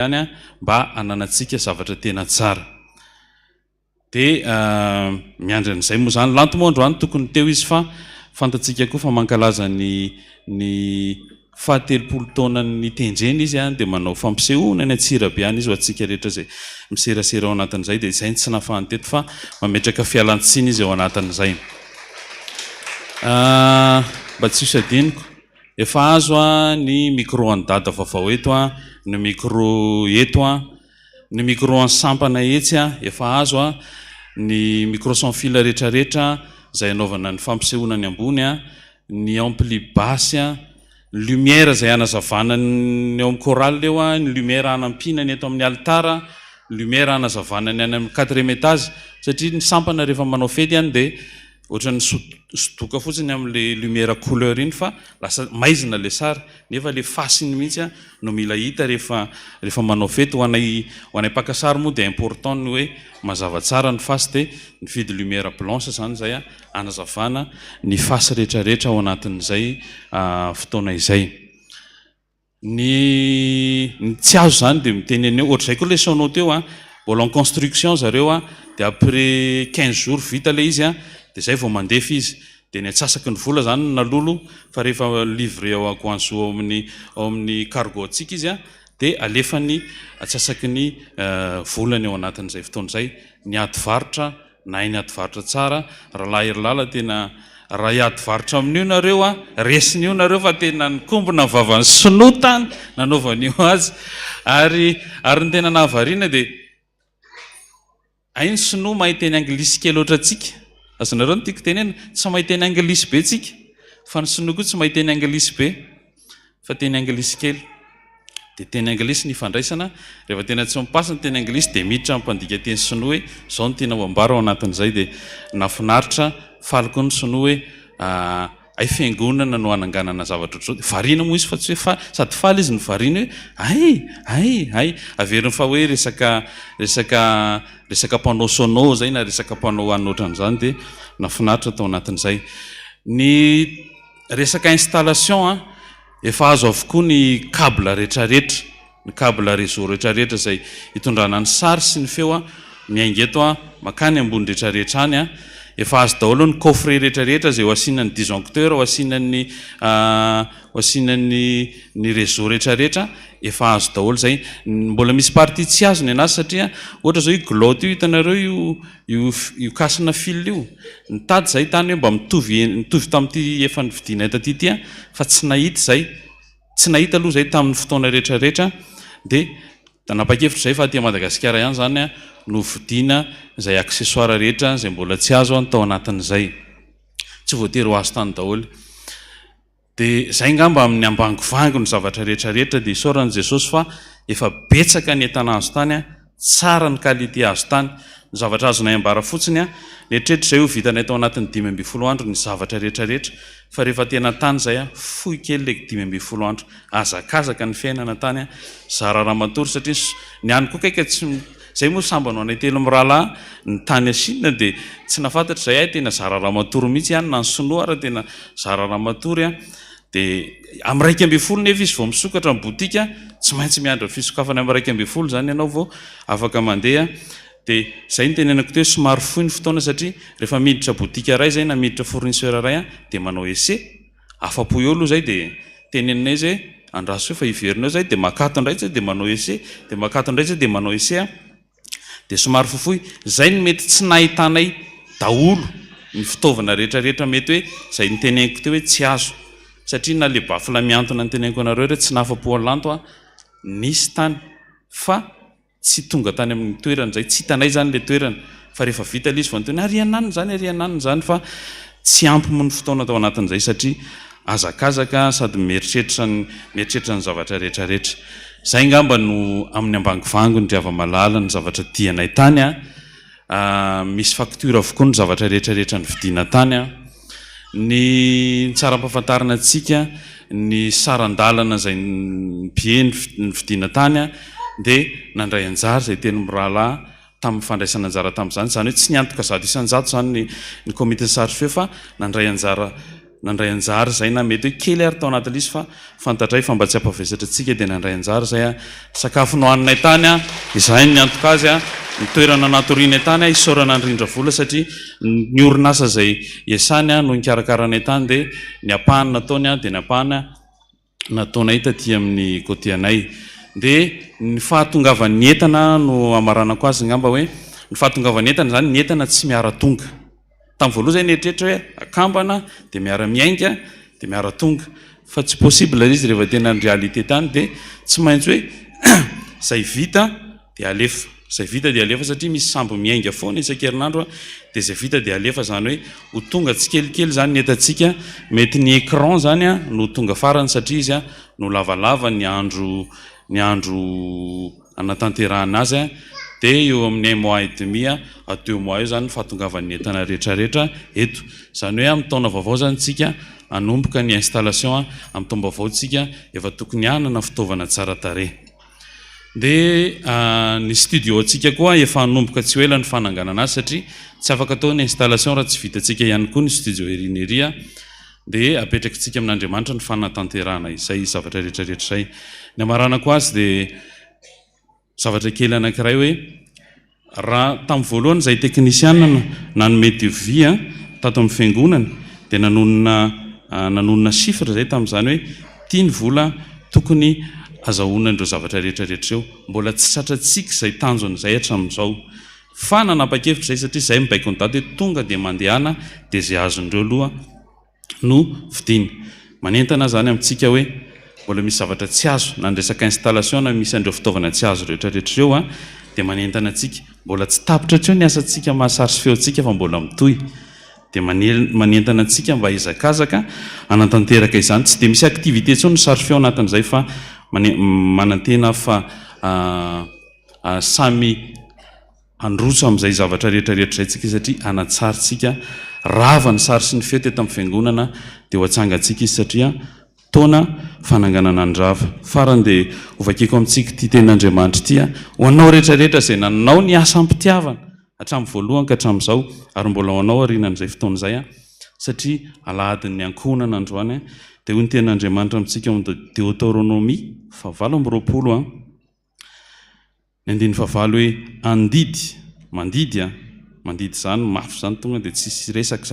Ihany mba hananantsika zavatra tena tsara. Dia miandry an'izay moa izany. Lanto moa androany tokony teo izy fa fantatsika koa fa mankalaza ny ny fahatelopolo taonan'ny nitendreny izy dia manao fampisehoana any Antsirabe any izy ho antsika rehetra izay miserasera ao anatin'izay dia izay no tsy nahafahany teto fa mametraka fialantsiny izy ao anatin'izay. Mba tsy ho adinoko. Efa azo a ny micro an'i dada vaovao eto a, ny micro eto a, ny micro an'i sampana etsy a, efa azo a, ny micro sans fil retraretra izay anaovana ny fampisehoana ny ambony a, ny ampli basse a, ny lumière izay hanazavana ny eo amin'ny chorale eo a, ny lumière hanampiana ny eto amin'ny alitara, ny lumière hanazavana ny any amin'ny quatrième étage satria ny sampana rehefa manao fety any dia Ohatran'ny sodoka fotsiny amin'ilay lumière couleur iny fa lasa maizina ilay sary nefa ilay face iny mihitsy no mila hita rehefa rehefa manao fety. Ho anay ho anay mpaka sary moa dia important ny hoe mazava tsara ny face dia nividy lumière blanche izany izay hanazavana ny face rehetra rehetra ao anatin'izay fotoana izay. Ny ny tsy azo izany dia miteny an'io, ohatr'izay koa ilay sono teo an, mbola en construction zareo an, dia après 15 jours vita ilay izy an, dia izay vao mandefa izy, dia ny antsasaky ny vola izany no nalolo fa rehefa livré ao Guangzhou ao amin'ny ao amin'ny cargo antsika izy an, dia alefa ny antsasaky ny volany ao anatin'izay fotoana izay, ny ady varotra Nahay niady varotra tsara ralahy ry lala tena raha hiady varotra amin'io nareo a resin'io nareo fa tena nikombona ny vavan'ny sinoa tany nanaovan'io azy ary ary ny tena nahavariana dia hay ny sinoa mahay teny anglisy kely ohatrantsika azonareo ny tiako tenena tsy mahay teny anglisy be tsika fa ny sinoa koa tsy mahay teny anglisy be fa teny anglisy kely. Dia teny anglisy ny ifandraisana, rehefa tena tsy mipasy ny teny anglisy dia miditra ny mpandika teny sinoa hoe izao no tiana ho ambara ao anatin'izay dia nahafinaritra, faly koa ny sinoa hoe hay fiangonana no hananganana zavatra ohatr'izao dia variana moa izy fa tsy hoe faly, sady faly izy no variana hoe hay, hay, hay, averiny fa hoe resaka resaka resaka mpanao sono izay na resaka mpanao anona ohatran'izany dia nahafinaritra tao anatin'izay. Ny Resaka installation an, efa azo avokoa ny cable retraretra, ny cable réseau retraretra izay hitondrana ny sary sy ny feo an, miainga eto an, makany ambony retraretra any an, efa azo daholo ny coffret retraretra izay ho asiana ny disjoncteur, ho asiana ny ho asiana ny ny réseau retraretra, efa azo daholo izay. Mbola misy partie tsy azo ny anazy satria ohatra izao io glotte io hitanareo io Io io kasina fil io, nitady zahay tany hoe mba mitovy mitovy tamin'ity efa nividianay taty ity an, fa tsy nahita izay, tsy nahita aloha izay tamin'ny fotoana rehetra rehetra, dia nanapa-kevitra izay fa aty Madagasikara ihany izany an no vidiana izay accessoires rehetra izay mbola tsy azo an tao anatin'izay, tsy voatery ho azo tany daholo. Dia izay angamba amin'ny ambangovangony ny zavatra rehetra rehetra dia isaorana Jesosy fa efa betsaka ny entana azo tany an, tsara ny qualité azo tany. Ny zavatra azonay ambara fotsiny an, nieritreritra izay ho vitanay tao anatin'ny 15 andro ny zavatra rehetra rehetra fa rehefa tena tany izay an, fohy kely ilay 15 andro. Hazakazaka ny fiainana tany an, zara raha matory satria ny any koa kay ka tsy Zay moa sambany ho anay telo mirahalahy ny tany Chine dia tsy nahafantatra izay ahy tena zara raha matory mihitsy ihany na ny sinoa ara tena zara raha matory an dia amin'ny 11 nefa izy vao misokatra ny boutique tsy maintsy miandry ny fisokafany amin'ny 11 izany ianao vao afaka mandeha dia izay no tenenako teo somary fohy ny fotoana satria rehefa miditra boutique iray izay na miditra fournisseur iray an dia manao essai Afa-po eo aloha zay dia teneninay izy hoe andraso eo fa hiverina eo zay dia makato indray zay dia manao essai dia makato indray zay dia manao essai an! Dia somary fohifohy. Zay no mety tsy nahitanay daholo ny fitaovana rehetra rehetra mety hoe zay noteneniko teo hoe tsy azo. Satria na le baffle mihantona noteneniko anareo ireo tsy nahafa-po an'i Lanto aho nisy tany fa Tsy tonga tany amin'ny toerana izay, tsy hitanay izany ilay toerana, fa rehefa vita ilay izy vao niteny hoe ary ananona izany, ary ananona izany, fa tsy ampy moa ny fotoana tao anatin'izay satria hazakazaka sady mieritreritra ny mieritreritra ny zavatra rehetra rehetra. Izay angamba no amin'ny ambangovangony ry hava-malala ny zavatra tianay tany an! Misy facture avokoa ny zavatra rehetra rehetra nividiana tany an! Ny tsara ampahafantarina antsika ny saran-dalana izay ny billet nividiana tany dia nandray anjara izay telo mirahalahy tamin'ny fandraisana anjara tamin'izany, izany hoe tsy niantoka 100% izany ny ny komitin'ny sary feo fa nandray anjara. nandray anjara izay na mety hoe kely ary tao anatin'ilay izy fa fantatray fa mba tsy hampavesatra antsika dia nandray anjara izay a. Sakafo nohaninay tany a, izahay no niantoka azy a, ny toerana natorianay tany a, isaorana an'i Rindra Vola satria ny orinasa izay iasany a no nikarakara anay tany dia ny ampahany nataony a dia ny ampahany nataonay taty amin'ny côté anay. Dia ny fahatongavan'ny entana no hamaranako azy angamba hoe ny fahatongavan'ny entana izany, ny entana tsy miara-tonga. Tamin'ny voalohany izay nieritreritra hoe akambana dia miara-miainga dia miara-tonga. Fa tsy possible ilay izy rehefa tena ny réalité tany dia tsy maintsy hoe izay vita dia alefa, izay vita dia alefa satria misy sambo miainga foana isan-kerinandro dia izay vita dia alefa, izany hoe ho tonga tsikelikely izany ny entantsika, mety ny écran izany no ho tonga farany satria izy no lavalava ny andro ny andro hanatanterahana azy dia eo amin'ny un mois et demi à deux mois eo izany ny fahatongavan'ny entana rehetrarehetra eto, izany hoe amin'ny taona vaovao izany tsika hanomboka ny installation, amin'ny taom-baovao tsika efa tokony hanana fitaovana tsara tarehy. Dia ny studio antsika koa efa hanomboka tsy ho ela ny fananganana azy satria tsy afaka atao ny installation raha tsy vitantsika ihany koa ny studio ery na ery. Dia apetrakitsika amin'Andriamanitra ny fanatanterahana izay zavatra rehetra rehetra izay. Ny hamaranako azy dia zavatra kely anankiray hoe Raha tamin'ny voalohany izahay teknisiana nanome devis tato amin'ny fiangonana dia nanonona nanonona chiffre izahay tamin'izany hoe ity ny vola tokony azahoana an'ireo zavatra rehetra rehetra ireo. Mbola tsy tratrantsika izay tanjona izay hatramin'izao. Fa nanapa-kevitra izahay satria izahay mibaiko ny daty hoe tonga dia mandehana dia izay azon'ireo aloha no fidiny. Manentana aho izany amintsika hoe mbola misy zavatra tsy azo, na ny resaka installation na misy an'ireo fitaovana tsy azo rehetra rehetra ireo an, dia manentana antsika. Mbola tsy tapitra hatreo ny asantsika maha sary sy feo antsika fa mbola mitohy. Dia manentana antsika mba hihazakazaka hanatanteraka izany. Tsy dia misy activité intsony ny sary feo anatin'izay fa manantena aho fa samy Handroso amin'izay zavatra rehetra rehetra izay tsika satria hanatsara tsika, rava ny sary sy ny feo teto amin'ny fiangonana dia ho atsangantsika izy satria taona fananganana ny rava. Farany dia ho vakiako amintsika ity tenin'Andriamanitra ity ho anao rehetra rehetra izay nanao ny asa am-pitiavana hatramin'ny voalohany ka hatramin'izao ary mbola ho anao aorianan'izay fotoana izay satria alahadin'ny ankohonana androany dia hoy ny tenin'Andriamanitra amintsika ao amin'ny Deoteronomia fahavalo amby 20. Ny andininy fahavalo hoe andidy, mandidy an, mandidy izany, mafy izany tonga dia tsisy resaka izany.